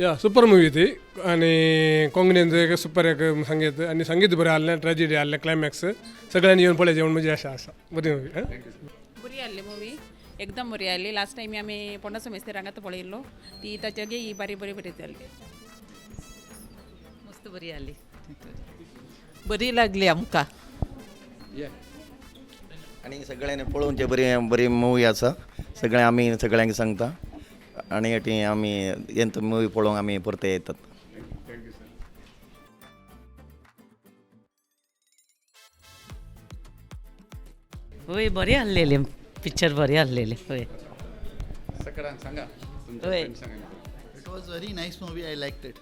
या super movie ती आणि कोंकणीन एक सुपर एक संगीत आणि संगीत बरें आहलें, ट्रेजिडी आहलें, क्लायमॅक्स सगळ्यांनी येवन पळयचें म्हूण म्हजी आशा आसा. बरी मुवी. बरी आसली मुवी, एकदम बरी आसली. लास्ट टायम आमी पोंडाचो मेस्तर हांगात पळयल्लो ती, ताच्यागे ही बारी बरी बरी जाली. मस्त बरी आली, बरी लागली आमकां. आनी सगळ्यांनी पळोवचें, बरी बरी मुवी आसा. सगळें आमी सगळ्यांक सांगता आनी ती आमी हेंच मुवी पळोवंक आमी परते येतात. हय, बरें आहलेलें पिक्चर, बरें आहलेलें हय. सगळ्यांक सांगा तुमच्या हय. फ्रेंड्सांक. It was very nice movie. I liked it.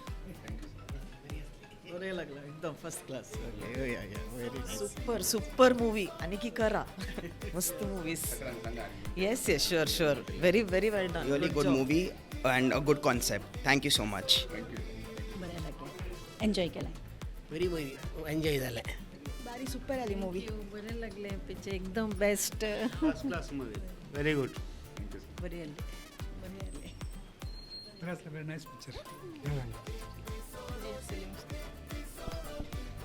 बरें लागलं एकदम first class. Super super movie आणि की करा मस्त movies. Yes yes, sure sure, very very well done. Really good movie and a good concept. Thank you so much. बरें लागलें, enjoy केलें. व्हेरी बरी, एन्जॉय जालें. बारी सुपर आली मूवी. बरें लागलें पिक्चर, एकदम best. First class movie. Very good. बरी आसली. Very nice picture.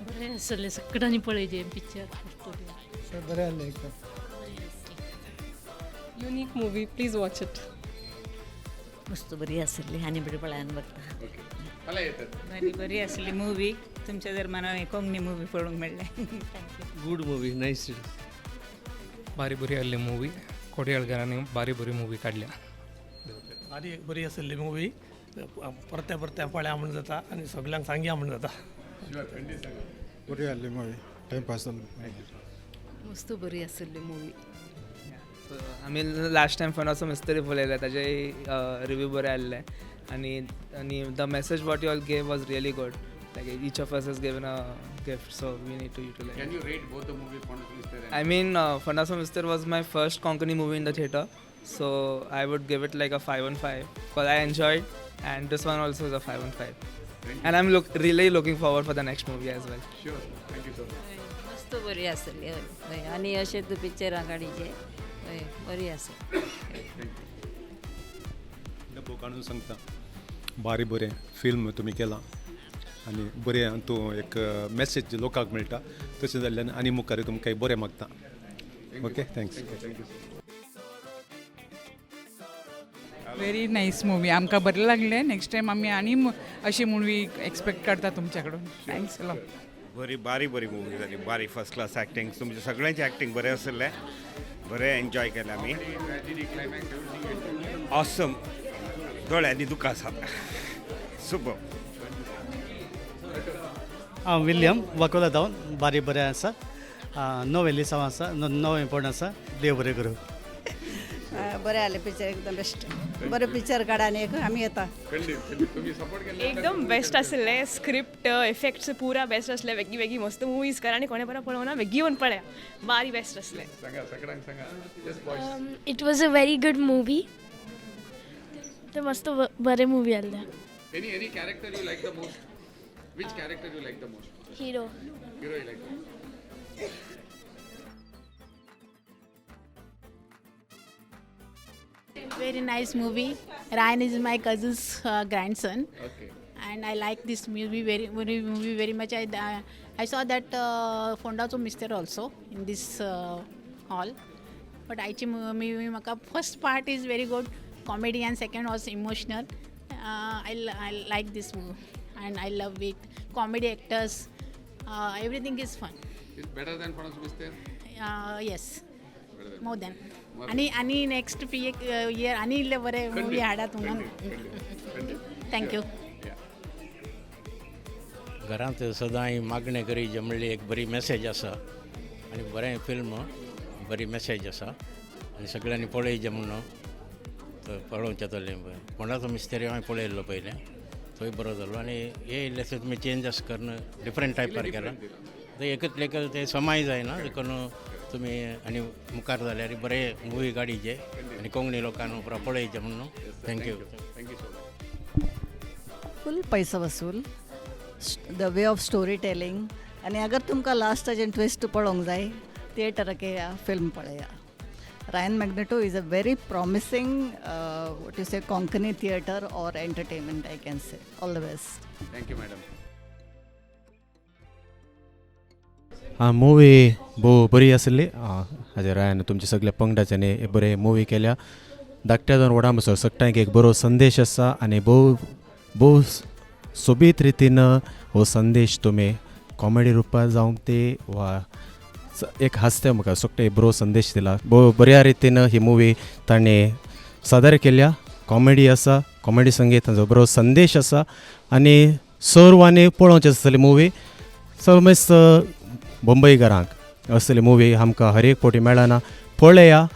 बरें आसलें, सगळ्यांनी पळयचें पिक्चर. बरें आहलें एकदम. Unique movie, please watch it. मस्त बरी आसली आनी बरी पळयान बघता. फाल्यां येतात. बरी बरी आसली मुवी. तुमच्या दरम्यान कोंकणी मुवी पळोवंक मेळ्ळें. Good movie, nice. भारी बरी आहली मुवी. कोडयाळकारांनी भारी बरी मुवी काडल्या. बारी बरी आसली मुवी. परते परते पळया म्हूण जाता आनी सगल्यांक सांगया म्हूण जाता. बरी आहली मुवी, टायमपास जालो. मस्त बरी आसली मुवी. आमी लास्ट टायम फोंडाचो मिस्त्री पळयले, ताजे रिव्यू बरे आसले आनी आनी the message what you all gave was really good. Like, each of us has given a gift, so we need to utilize. Can you rate both the movie, Fondaco Mister? I mean, Fondaco Mister was my first Konkani movie in the theater, so I would give it like a 5 on 5 because I enjoyed, and this one also is a 5 on 5. And I'm look really looking forward for the next movie as well. Sure, thank you so much. मस्त बरी आसली. हय हय, आनी अशें तूं पिक्चरां काडीचें. हय, बरी आसा. डब्बो काडून सांगता, बारी बरें फिल्म तुमी केलां आनी बरें तूं एक मॅसेज लोकांक मेळटा तशें जाल्ल्यान आनी मुखार तुमकां बरें मागता. Okay, thanks. Very nice movie, आमकां बरें लागलें. नेक्स्ट टायम आमी आनी अशी मुवी एक्सपेक्ट करता तुमच्या कडून. Thanks. बरी बारी बरी मुवी जाली, बारी फर्स्ट क्लास एक्टिंग. तुमचे सगळ्यांचे एक्टिंग बरें आसलें, बरें एन्जॉय केलें आमी. ऑसम, दोळ्यांनी दुकां आसात. सुपर. हांव विल्यम वाकोला धांवन. बारी बरें आसा, नवें लिसांव आसा, नवें इम्पोर्टंट आसा. देव बरें करूं. बरें आलें पिक्चर, एकदम बेस्ट. बरें पिक्चर काडा आनी एक आमी येता. तुमी सपोर्ट केल्ले. एकदम बेस्ट आसलें. स्क्रिप्ट, इफेक्ट्स पुरा बेस्ट आसले. वेगळी वेगळी मस्त मुवीज करा आनी कोणें बरें पळोवना, वेगळी येवन पळया, बारी बेस्ट आसलें. सांगा, सगळ्यांक सांगा. Yes boys. It was a very good movie. ते मस्त बरें मुवी आहलें. Any character you like the most? Which character you like the most? Hero. Hero you like the most. Very nice movie. Ryan is my cousin's grandson. Okay. And I like this movie very, very movie very much. I saw that Fondaco Mister also in this hall. But आयची movie म्हाका first part is very good comedy and second was emotional. I like this movie and I love it. Comedy actors, everything is fun. It's better than Fondaco Mister? Yes, more than. आनी आनी next एक year आनी इल्ले बरे movie हाडात म्हणून. Thank you. घरांत सदांय मागणें करीचे म्हणली एक बरी मॅसेज आसा आनी बरें फिल्म, बरी मॅसेज आसा आनी सगळ्यांनी पळयचें म्हणून पळोवचें जातलें. फोंडाचो मिस्तेर हांवें पळयल्लो पयलें, तोय बरो जालो आनी हे इल्लेशे तुमी चेंजस करून डिफरंट टायपार केला. ते एकच लेखल ते समाय जायना देखून तुमी आनी मुखार जाल्यार बरें मुवी काडीचे आनी कोंकणी लोकांक उपरांत पळयचें म्हणून. Thank you. Thank you so much. फूल पैसा वसूल, the way of story telling. आनी अगर तुमकां लास्टाचें ट्विस्ट पळोवंक जाय, थिएटराक येया, फिल्म पळया. Ryan Magneto is a very promising, what you say, Konkani theatre or entertainment, I can say. All the best. Thank you madam. आं, मुवी भोव बरी आसली. हाजे रायान तुमच्या सगल्या पंगडाच्यानी बरे मुवी केल्या. धाकट्या जावन व्हडा म्हणसर सगळ्यांक एक बरो संदेश आसा आनी भोव भोव सोबीत रितीन हो संदेश तुमी कॉमेडी रुपार जावं ती वा एक हांसते मुखार सगळे बरो संदेश दिला. भोव बऱ्या रितीन ही मुवी ताणें सादर केल्या. कॉमेडी आसा, कॉमेडी संगीत, तांचो बरो संदेश आसा आनी सर्वांनी पळोवची आसतली मुवी. समेस्त बंबईकारांक असली मुवी आमकां हर एक फावटी मेळना. पळया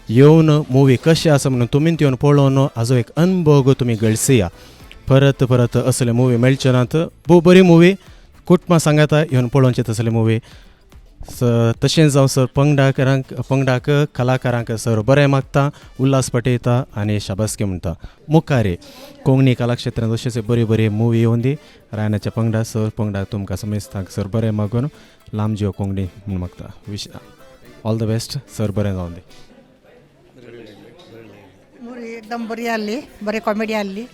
येवन मुवी कशी आसा म्हणून तुमी येवन पळोवन हाजो एक अनुभव तुमी गळसया. परत परत असले मुवी मेळचे नात. भोव बरी मुवी, कुटुंबा सांगाता येवन पळोवचे तसले मुवी. तशेंच जावं सर पंगडाकारांक, पंगडाक, कलाकारांक सर बरें मागता, उल्हास पटयता आनी शाबासकी म्हणटा. मुखार कोंकणी कलाक्षेत्रांत अशेंच बरी बरी मुवी येवन दी. रायनाच्या पंगडा सर पंगडा तुमकां समेस्तांक सर बरें मागून लांब जीव कोंकणी म्हूण मागता. Wish all the best sir, बरें जावन दी. मुवी एकदम बरी आहली, बरी कॉमेडी आहली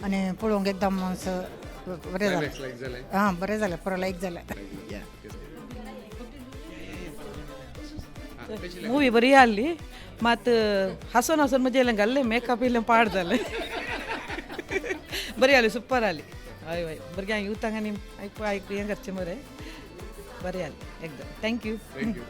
आनी पळोवंक एकदम असं बरें जालें. आं, बरें जालें, पुरो लायक जालें. मूवी बरी आहली, मात हांसोन हांसोन मजा येयलें. घाल्लें मेकअप इल्लें पाड जालें. बरी आहली, सुपर आहली. हय हय, भुरग्यांक युथांक आनी आयकू आयकू हें करचें मरे. बरें आहलें एकदम. Thank you. Thank you.